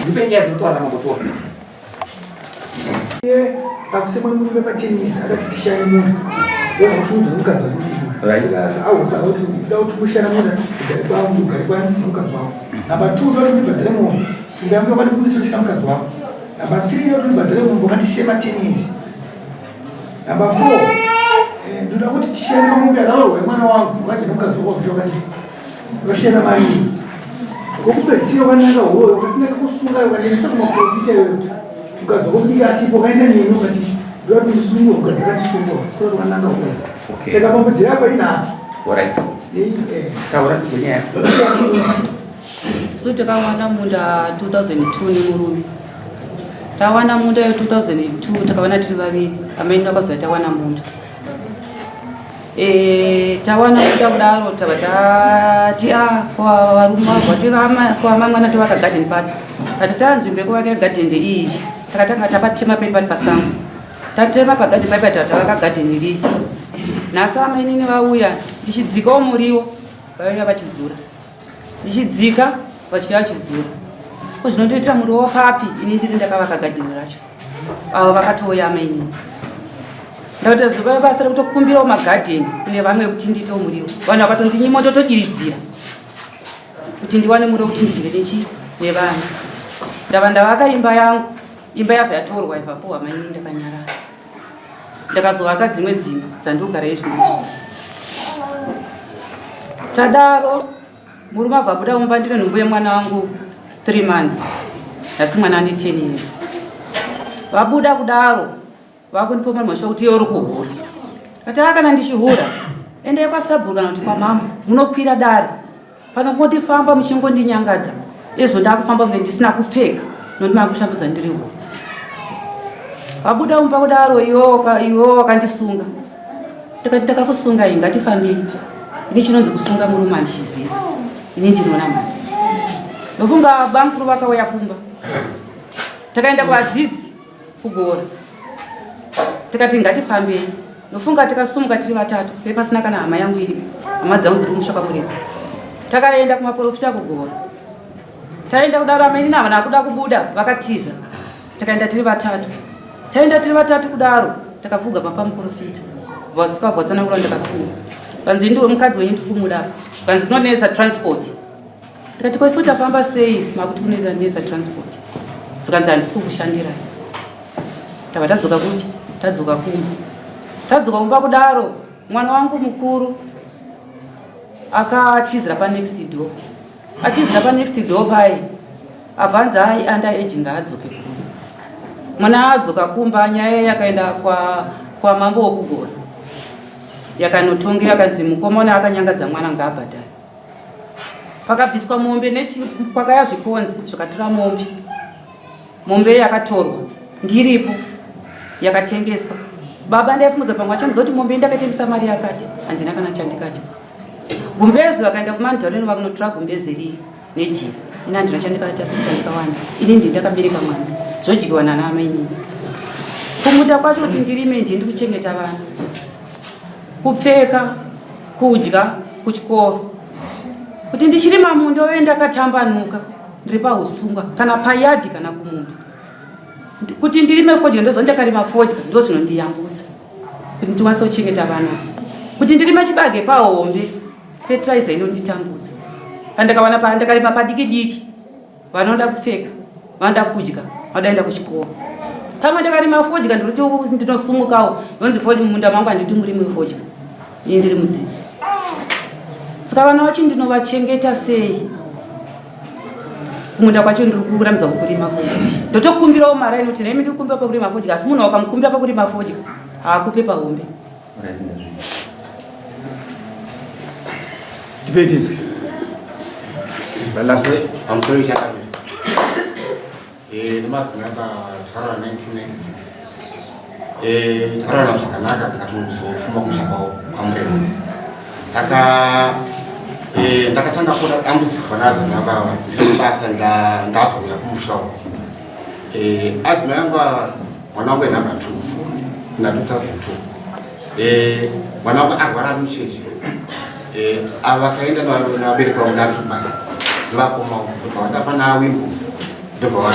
Ndipe nyaya dzinotaura mambotora. Iye akusemwa murume pachenesa akati tishane munhu. Weza kushunza mukadzi wako. Saka ausa kuti ndoda kuti mushana munhu ugare kwangu ugare kwani mukadzi wako. Number 2 ndoda kuti ndibhadhare mombe. Shumba yangu yakandibudisa kuisa mukadzi wako. Number 3 ndoda kuti ndibhadhare mombe wakandisiya ma 10 years. Number 4 ndoda kuti tishane mombe yakaroorwa yemwana wangu wakadya nemukadzi wako wakuchokani. Vashena mari. Kokupedzisira ukananga hoyo ukatinaka kusunga ukaendesa kumaprofita iwewe. Ukabva kubika asipo ukaenda neni ukati ndoda kuti ndisungwe ukabva katisungwa kuda ukananga hoyo. Saka pambudzira yako inhatu. Alright. Taura tizwe nyaya yako. Isu takawana munda 2002 nemurume. Tawana munda yo 2002 takawana tiri vaviri. Amai ndakazoya tawana munda. Eh, tawana kuda kudaro tava tati ah, kwa varume vati kwa mangwana tovaka garden papi tati taa nzvimbo yekuvakira garden ndeiyi takatanga tapatema pedu pari pasango tatema pagarden papi tava tavaka garden iriyi nhasi amainini vauya ndichidzikawo muriwo vauya vachidzura ndichidzika vachiuya vachidzura ko zvinondoitira muriwo papi ini ndiri ndakavaka garden racho avo vakatouya amainini ndakuti zuva basa rekutokumbirawo magadheni kune vamwe kuti ndiitewo muriwo vanhu vakatondinyima ndotodiridzira kuti ndiwane muriwo kuti ndidye nechi nevana ndava ndavaka imba yangu imba yabva yatorwa ipapo amainini ndakanyarara ndakazovaka dzimwe dzimba dzandogara izvinozvi tadaro Murume abva abuda mumba ndine nhumbu yemwana wangu 3 months asi mwana ane 10 years. Vabuda kudaro vakundipa mhosva kuti iwe uri kuhura. Kati aa kana ndichihura endai kwasabhuku kana kuti kwamambo munokwira dare pano kungondifamba muchingondinyangadza izvo ndakufamba kunge ndisina kupfeka nokuti makushambadza ndiri hura. Vabuda mumba kudaro iwe wakandisunga Ndikati ndakakusungai ngatifambei. Ini chinonzi kusunga murume handichiziva. Ini ndinoona mhata. Ndofunga bamkuru vakauya kumba. Takaenda kuvadzidzi kugora. Tikati ngatifambei. Ndofunga tikasumuka tiri vatatu pe pasina kana hama yangu iripo. Hama dzangu dziri kumusha kwamureba. Takaenda kumaporofita kugora. Taenda kudaro amainini havana kuda kubuda vakatiza. Takaenda tiri vatatu. Taenda tiri vatatu kudaro takafuga papa muprofita. Vasvika vatsanangura ndakasuwa. Kanzi ndiwe mukadzi wenyu ndiri kumuda. Kanzi kunonetsa transport. Ndikati ko isu tafamba sei makuti kunonetsa transport. Zvikanzi handisi kukushandirai. Tava tadzoka kupi? Tadzoka kumba. Tadzoka kumba kudaro mwana wangu mukuru akatizira pa next door. Atizira pa next door pai abvanzi ai under age ngaadzoke kumba. Mwana adzoka kumba nyaya yakaenda kwa kwa mambo wokugora. Yakanotonga yakanzi mukomana akanyangadza mwana ngaabhadhare. Pakabviswa mombe nechi kwakaya zvikonzi zvikatora mombe. Mombe yakatorwa ndiripo yakatengeswa. Baba ndaifungudza pamwe achanzoti mombe ndakatengesa mari yakati handina kana chandikati. Gumbezi vakaenda kuMandaleni vakunotora gumbezi riye nejira. Ini handina chandikaita sechandikawana. Ini ndini ndakabereka mwana. Zvodyiwa nana amainini. Kumuda kwacho kuti ndirime ndini ndikuchengeta vana. Kupfeka, kudya, kuchikoro. Kuti ndichirima munda uye ndakatambanuka ndiri pahusungwa kana payadhi kana kumunda. Kuti ndirime fodya ndozvandakarima fodya ndozvinondiyambutsa. kuti ndikwanise kuchengeta vana kuti ndirime chibage pahombe fertilizer inonditambudza pandakawana pa ndakarima padiki diki vanoda kupfeka vanoda kudya vanoda enda kuchikoro pamwe ndakarima fodya ndikuti ndinosumukawo ndonzi fodya mumunda mangu handidi murimi wefodya ini ndiri mudzidzi saka vana vacho ndinovachengeta sei kumunda kwacho ndiri kurambidza kukurima fodya ndotokumbirawo mari inoti nemi ndiri kukumbira pakurima fodya asi munhu wakamukumbira pakurima fodya haakupe pahombe Tipei tinzwi. Pamusoro chakamira. Eh, nemadzimai takarora 1996. Eh, takarora zvakanaka ndikatozofuma kumusha kwavo kwaMurehwa. Saka eh, ndakatanga kuona dambudziko pana adzimai angu ava ndiri kubasa ndazouya kumusha uko. Eh, adzimai angu ava mwana wangu wenumber 2 kuna 2002. Eh, mwana wangu arwara ari mucheche. Eh, ava vakaenda nevabereki vangu ndari kubasa nevakoma vangu ndobva vandapa nawimbo. Ndobva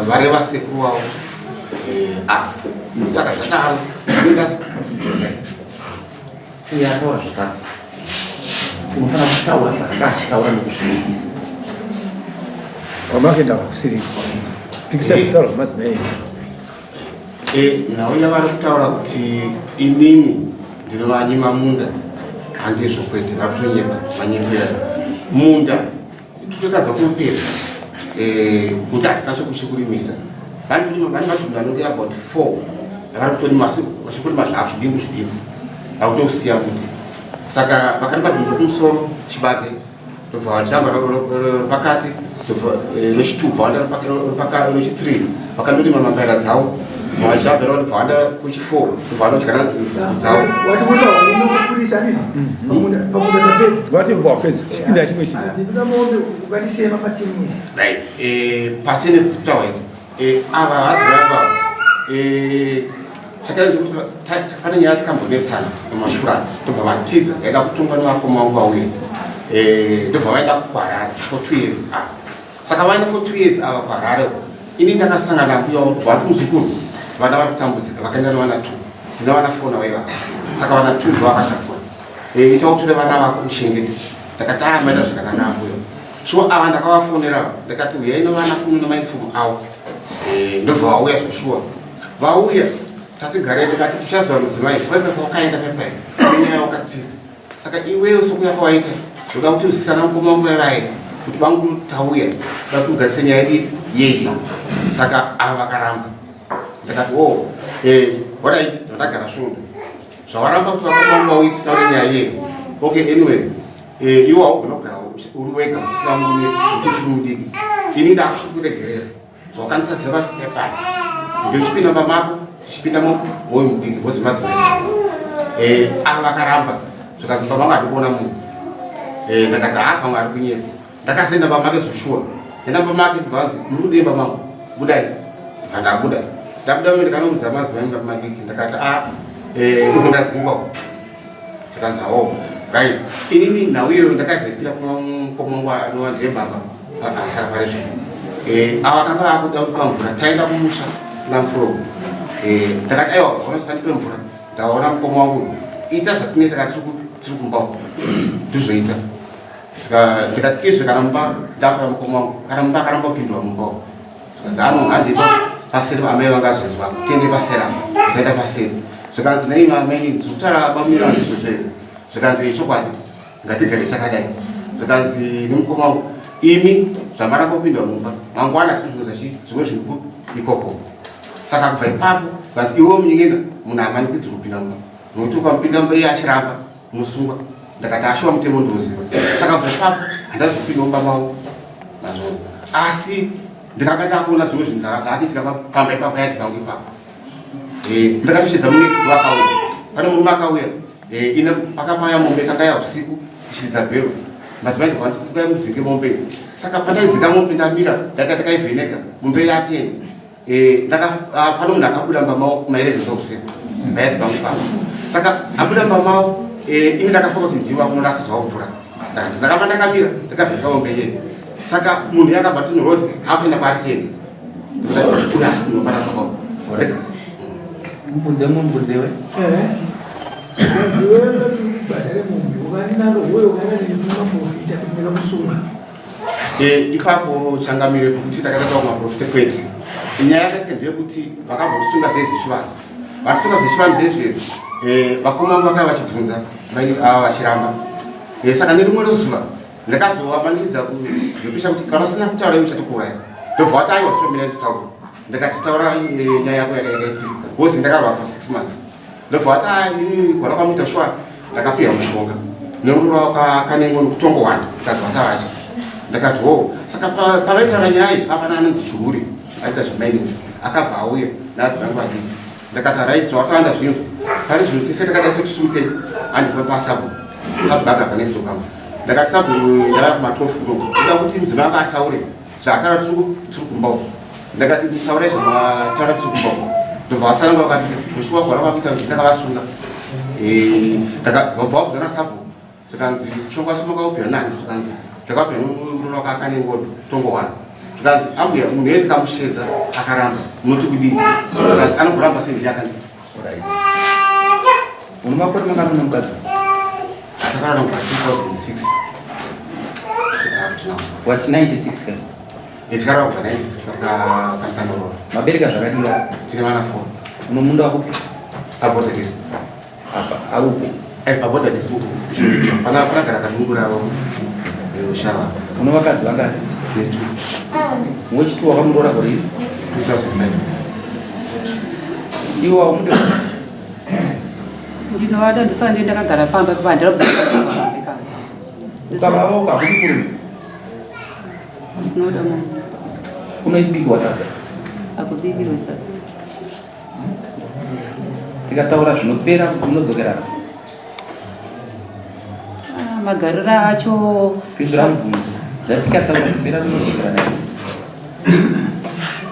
vareva sekuru wavo eh, ah, saka zvadaro uye ataura zvakati unofanira kutaura zvakati taura nekuzvinikisa wamakuenda kusiri pikisa eh. kutaura zvemadzimai eh, nhau yavari kutaura kuti inini ndinovanyima munda handizvo kwete vari kutonyepa manyepera munda tototadza kuupera eh, kuti hatina chekurimisa vane matunhu anenge about four vari kutorima asi vachikurima zvafu zvidimbu zvidimbu vari kutousiya munda saka vakarima dunhu rekumusoro chibage ndobva vachamba pakati rechitwo bva vanda rechithree vakandorima mambaira dzavo bva vachambera bva vanda kuchifour bva vanodyana dzavo patenesi kutaura izvo ava vaziva chakaita chekuti pane nyaya takambonetsana mumashura ndobva vatiza yaida kutongwa nevakoma vangu vauye eh, ndobva vaenda kuharare for two years ava saka vaenda for two years ava kuharare ini ndakasangana nambuya vati muzukuru vana vari kutambudzika vakaenda nevana two ndina vana four navo ivava saka vana two ndovakatakura eh, ita utore vana vako uchengete ndakati aya maita zvakanaka ambuya shuwa ava ndakavafonera ndakati uyai nevana kuno nemainifomu avo eh, ndobva vauya zvoshuwa vauya tatigarei ndikati tichaziva mudzimai waive kwaukaenda pepai nenyaya wakatiza saka iwewe sokuya kwawaita ndoda kuti uzisana mukoma wangu vaivaye kuti bangu tauya ndoda kuti ugarise nyaya yedu yeyi saka ava vakaramba ndakati o oh, eh, orit ndandagara svondo zvawaramba kuti vakoma vangu vauye titaure nyaya yeyi okay anyway eh, iwe haugona kugara uri wega usina murume kuti uchiri mudiki ini ndakuchikuregerera zvawakanditadzira papepani ndochipinda mba mako tichipinda moyo mudiki bhozi madzimai eh, ava vakaramba zvikanzi mba mangu handikuona munhu eh, ndakati haa pamwe ari kunyepa ndakasenda mba make zvoshuwa enda mba make ndibvanzi muri kudii mba mangu budai bva ndabuda ndabuda uye ndikanoudza madzimai mba madiki ndakati a eh, uku ndadzingwa zvikanzi hawo right inini nhau iyoyo ndakazoipira kumukoma wangu anova ndiye baba asara pari zvino eh, ava kanga vakuda kupa mvura taenda kumusha namfuro eh, ndakati aiwa ona tisandipe mvura ndaona mukoma wangu ita zvatinoita ka tiri kumba uko ndizvoita saka ndikati izvi kana mumba ndatora mukoma wangu kana mumba akaramba kupindwa mumba uko zvikanzi ano handipo paseri amai vangazvinzwa tiende paseri apa taenda paseri zvikanzi nei amai zvekutaura bamira ndizvozvo here zvikanzi chokwadi ngatigare takadai zvikanzi nemukoma wangu imi zvamaramba kupinda mumba mangwana tinozoza chi zvimwe zvinhu ikoko saka kubva ipapo zvikanzi iwe munyengena munhu hamanikidzwi kupinda mumba nokuti ukamupinda mumba iye achiramba unosungwa ndakati ashuwa mutemo ndinoziva saka kubva ipapo handazopinda mumba mavo mazvona asi ndikanga ndakuona zvimwe zvinhu ndakati tikapamba ipapo yati pangu ipapo eh, ndakatoshedza munext akauya pane murume akauya eh, ine pakapaya mombe kanga ya usiku ichiridza bhero madzimai ndikwanzi kukai mudzinge mombe saka pandaidzika mombe ndamira ndaka ndakaivheneka mombe yake Eh, ah, pano munhu akabuda mba mavo maereve zvausiku ndayati pamwe pano saka abuda mba mavo eh, ini ndakafunga kuti ndiwo akunorasa zvavo mvura ndakamba ndakamira ndakavheka mombe yeni saka munhu yakabva tino road akuenda kwaari keni mubvunze mubvunzewe Eh, ipapo changamire pokuti takaita kumaprofita kwete nyaya yakaitika ndeyekuti vakambotisunga zvezvechivanhu vatisunga zvechivanhu ndezve eh, vakoma vangu vakava vachibvunza ava vachiramba eh, saka nerimwe rezuva ndakazovamanikidza kupisha kuti kana usina kutaura iwe uchatokuuraya ndobva wati aiwa somira nditaura ndakati taura nyaya yako yakaitika bcause ndakarwa for six months ndobva wati ah, inini gora kwamuita shuwa ndakapiwa mushonga neurura kanengo nokutongowanda ndikati watavacha ndakati ho saka pavaitaura nyaya iyi papana anonzi chihuri aita zvemainini akabva auya naadzi vangu vadiki ndakati arit zvawatawanda zvinhu pane zvinhu tese takadai setisumukei handipa pasabu sabu gaga panext door pangu ndakati sabu ndava kumatofu kuno ndoda kuti mudzimai wanga ataure zvaataura tiri kumba uku ndakati taurai zvamataura tiri kumba uku ndobva vasananga vakati mushuwa gwara kwakuita kuti ndakavasunga eh, vabva vabvunza nasabu zvikanzi mushonga wacho makaupiwa nani zvikanzi takapiwa murume wake akanengodo tongowana. Zvikanzi ambuya munhu iye tikamushedza akaramba munoti kudii? Zvikanzi anogoramba sei ndiye akanzi. Une makore mangani une mukadzi? Takarara kubva 2006. Wati 96 kai? Tikarara kubva 96 patikanorora. Mabereka zvakadii? Tine vana 4. Uno munda wako? Paborder Apa aupo. Eh, paborder gate uko. Pana panagara kadungura ravo. Ushava. Une vakadzi vangani? Netu. Wechitu wakamuroora gore iri? 2005. Iwo wamude Ndinovada ndosaka ndiye ndakagara pamba pamba ndinobva pamba. Ukavava ukakudi kurumidza. Ndinoda munhu. Unoibikwa sadza. Akubikirwe sadza. Tikataura zvinopera munodzokerana. Ah, magariro acho Pindura mubvunzo. Zvatikataura zvinopera munodzokerana.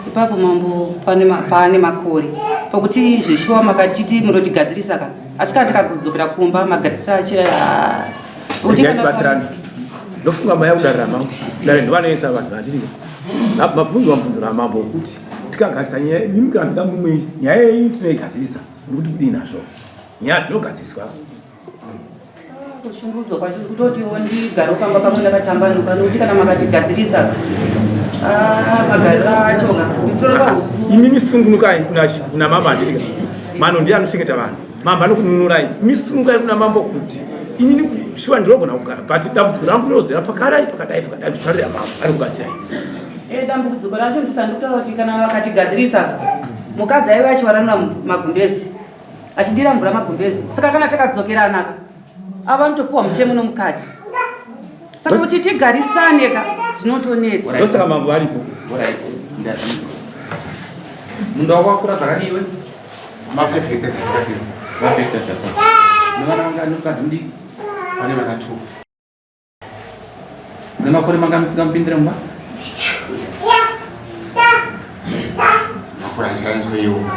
Ipapo mambo pane pane makore pakuti zveshuwa makatiti munotigadzirisa ka asi kana tikakudzokera kumba magadzirisa acho ah, tibatsirane. Ndofunga maya kudare ramambo dare ndovanoisa vanhu vandiri mabvunzo mabvunzo ramambo okuti tikagadzirisa nyaya imi kana toda mumwe nyaya yenyu tinoigadzirisa muri kuti kudii nazvo nyaya dzinogadziriswa Kushungurudzwa kwacho kutotiwo ndigare pamba pamwe ndakatambanuka nokuti kana makatigadzirisa ah, magariro acho ka nditoreva usu imi misungunukai kuna mambo andirika mano ndiye anochengeta vanhu mambo anokununurai misungunukai kuna mambo kuti inini shuwa ndinogona kugara but dambudziko rangu rinozoya pakadai pakadai pakadai kutaurira mambo ari kubatsirai eh, dambudziko racho ndisandikutaura kuti kana vakatigadzirisa mukadzi aive achiwaranura magumbezi achidira mvura magumbezi saka kana takadzokerana ka ava vanotopiwa mutemo nomukadzi saka kuti tigarisane ka zvinotonetsa ndosaka mambo varipo. Munda wako wakura zvakadii iwe? Ma 5 hectares akapira. 5 hectares akapira. Nevana vangani mukadzi mudiki? Pane vana 2. Nemakore mangani usingamupindire mumba? Makore andichanyatsoyeuka.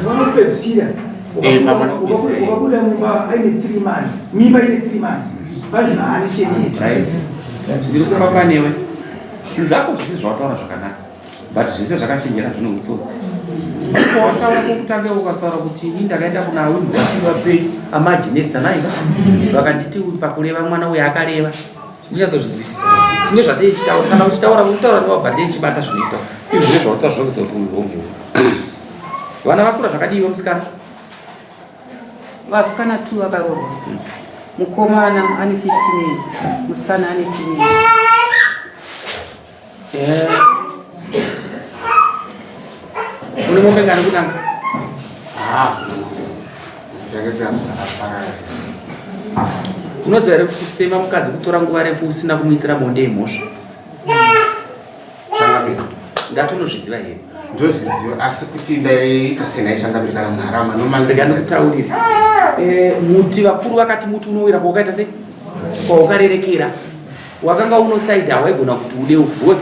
Vanopedzisira ukabuda mumba aine 3 months, mimba ine 3 months, pazvino haane 10 years. Right. Ndiri kufamba newe. Zvinhu zvako zvese zvawataura zvakanaka. But zvese zvakachenjera zvine utsotsi. Wataura kwokutanga ukataura kuti ini ndakaenda kuna winhu vapenyu amajinesa naiva vakanditi pakureva mwana uyo akareva unyatsozvinzwisisa tine zvateichitaura kana uchitaura kutaura ndiwabva ndeichibata zvinoita izvo zvezvautaura zvinokuudza kuti uri wrong iwe. Vana vakura zvakadii musikana? Vasikana 2 vakaroorwa. Mukomana ane 15 years, musikana ane 10 years. Eh. Une mombe ngani kutanga? Ah. Unoziva here kuti kusema mukadzi kutora nguva refu usina kumuitira bonde imhosva? Changamire. Ndati unozviziva here? Ndozviziva asi kuti ndaita senai changamire kana munhu arama Rega ndikutaurire. Eh, muti vakuru vakati muti unowira kwaukaita sei? Kwaukarerekera. Wakanga unosaida hawaigona kuti ude uku because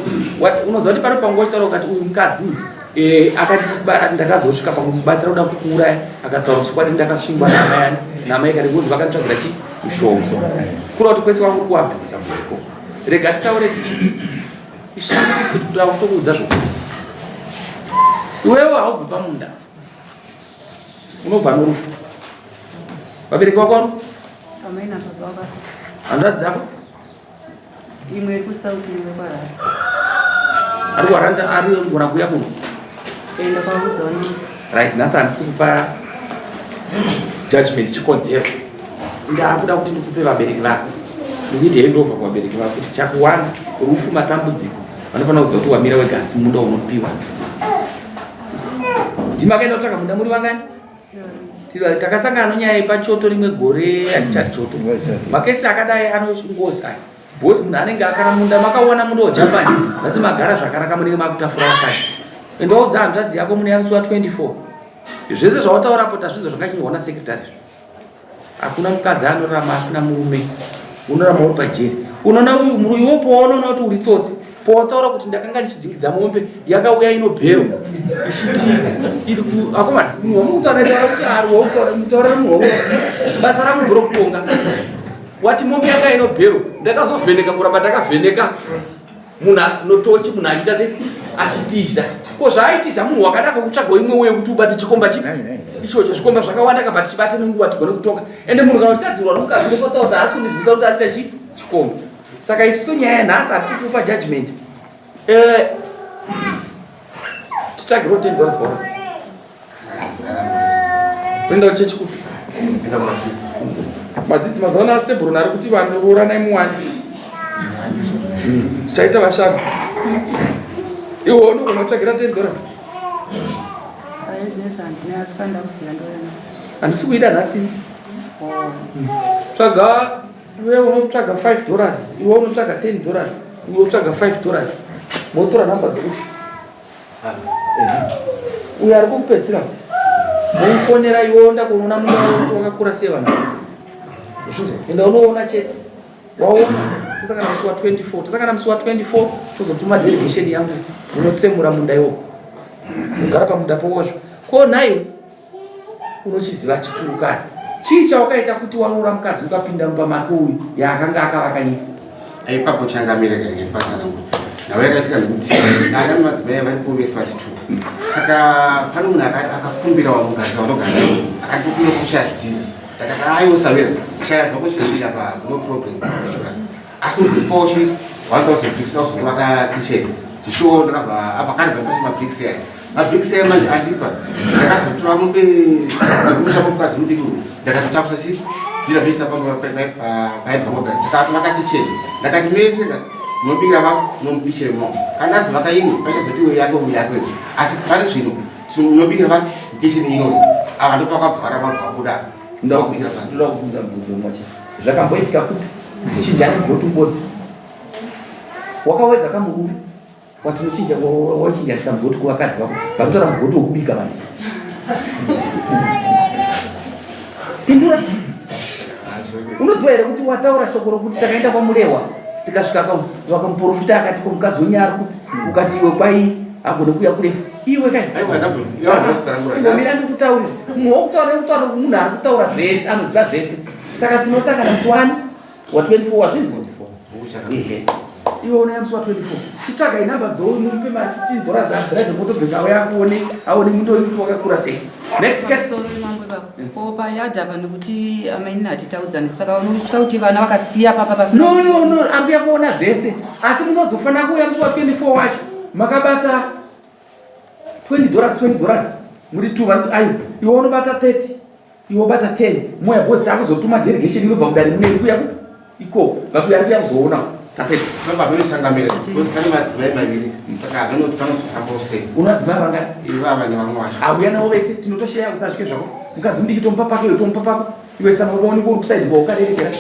unoziva kuti pano panguva uchitaura ukati uyu mukadzi uyu eh, akati ndakazosvika pakumubatira kuda kukuuraya akataura kuti chokwadi ndakasungwa naamai ani naamai kare ngozi vakanditsvagira chi mushonga kureva kuti kwese wangu kuabhusa muriko rega titaure tichiti isusu tiri kuda kutokuudza zvokuti iwewe haubvi pamunda unobva norufu vabereki vako vari Amai nababa vakafa. Hanzvadzi dzako? Imwe iri kuSouth imwe kwaRanda. Ari kuRanda ari kugona kuuya kuno? Enda kwaudza vano. Right, nhasi handisi kupa judgment chikonzero. Ndakuda kuti ndikupe vabereki vako. Ndikuite handover kuvabereki vako kuti chakuwana rufu matambudziko. Vanofanira kuziva kuti wamira wega asi munda unopiwa. Ndimakaenda kutsvaka munda muri vangani? Takasangana nonyaya yepachoto rimwe gore handichati choto. Makesi akadai anongozi aya. Because munhu anenge akara munda makaona munda weJapan nhasi magara zvakanaka munenge makutafura vakadzi. Ende waudza hanzvadzi yako mune yamusi wa 24. Zvese zvawataurapo tazvinzwa zvakachinyorwa nasekretary. Hakuna mukadzi anorarama asina murume. Unorarama uri pajeri. Unoona uyu murume iwe powaonoona kuti uri tsotsi. Powataura kuti ndakanga ndichidzingidza mombe yakauya ino bhero ichiti iri ku akomana munhu wamukutaura taura kuti ari wautaura mutaura munhu wautaura basa rangu ndiro kutonga. Wati mombe yanga ino bhero ndakazovheneka kuramba ndakavheneka munhu anotochi munhu achiita se achitiza ko zvaaitiza munhu wakanaka kutsvaga imwe weye kuti ubate chikomba chi ichocho zvikomba zvakawanda kaba tichibate nenguva tigone kutonga ende munhu kana uchitadzirwa nomukadzi unofanira kuti haasi kundinzwisa kuti aita chi chikomba saka isusu nyaya yanhasi hatisi kupa judgment eh, titsvagirwo $10 bora Unoenda kuchechi kupi? Enda kumadzidzi. Madzidzi mazuva ano astebhuroni ari kuti vanhu rooranai muwande. Tichaita vashanu. Iwe unogona kutsvagira 10 dollars. Handisi kuita nhasi. Oh. Tsvaga iwe unotsvaga 5 dollars, iwe unotsvaga 10 dollars, iwe unotsvaga 5 dollars. Motora namba dzekufi. Uyo ari kukupedzisira momufonera iwe onda kunoona munda wako wakakura sei vanhu enda unoona chete waona tosangana musi wa 24 tosangana musi wa 24 tozotuma delegation yangu unotsemura munda iwo ugara pamunda powozvo ko nhaiwe unochiziva chikuru kani chii chawakaita kuti waroora mukadzi ukapinda mumba make uyu yaakanga akavaka nyika aipapo changamire kainge pasana nhau yakaitika nekuti ana madzimai varipo vese vachituka saka pane munhu akakumbira mukadzi vanogara akatikumbira kuchaya zvidhina ndakati aiwo sawira chaya zvako zvidhina pa no problem asi ndipowo chi 1000 bricks ndakuzokuvaka kitchen zvishuwo ndakabva apa kari bva mabricks aya mabricks aya manje andipa ndakazotora mombe dzekumusha mukadzi mudiki uyu ndakatotakusa chi zvira zvoisa paibva mombe ndakatovaka kitchen ndakati mese ka munobikira va nomukitchen mo kana azovaka imwe pachazoti uyo yake uyu yake asi pari zvino munobikira va mukitchen ino ava ndopakabva varamba bva vabuda ndoda kubvunza mubvunzo mumwe chete zvakamboitika kupi tichinjane mugoti wakawega kamurume watinochinja wachinjanisa mugoti kuvakadzi vako vanotora mugoti wokubika manje pindura unoziva here kuti wataura shoko rokuti takaenda kwamurehwa tikasvika vakamuprofita akati ko mukadzi wenyu ari kupi ukati iwe kwai agone kuuya kurefu iwe kaiomira ndikutaurira munhu wokutaura nekutaura munhu ari kutaura zvese anoziva zvese saka tinosangana musi wani wa 24 wazvinzwa ehe iwe unaya musi wa 24 chitsvagai namba dzomupe ma 15 dollars adrive motobheka auya akuone aone mundo uyu kuti wakakura sei next case Ko payadhi apa nekuti amainini hatitaudzani saka unotya kuti vana vakasiya papa pasina no no no ambuya kuona zvese asi munozofanira kuuya musi wa 24 wacho makabata 20 dollars 20 dollars muri two vanoti ayo iwe unobata 30 iwe wobata 10 moya boss takuzotuma delegation inobva mudare mune iri kuya kupi ikoko but uyo ari kuya kuzoona tapedza Saka vanoshangamira because pane madzimai maviri saka vanoti vanozofambawo sei una madzimai vangani ivava nevamwe vacho auya navo vese tinotosheya usasvike zvako mukadzi mudiki tomupa pake iwe tomupa pako iwe sama ukaonekwa uri kusaidi kwaukarerekera.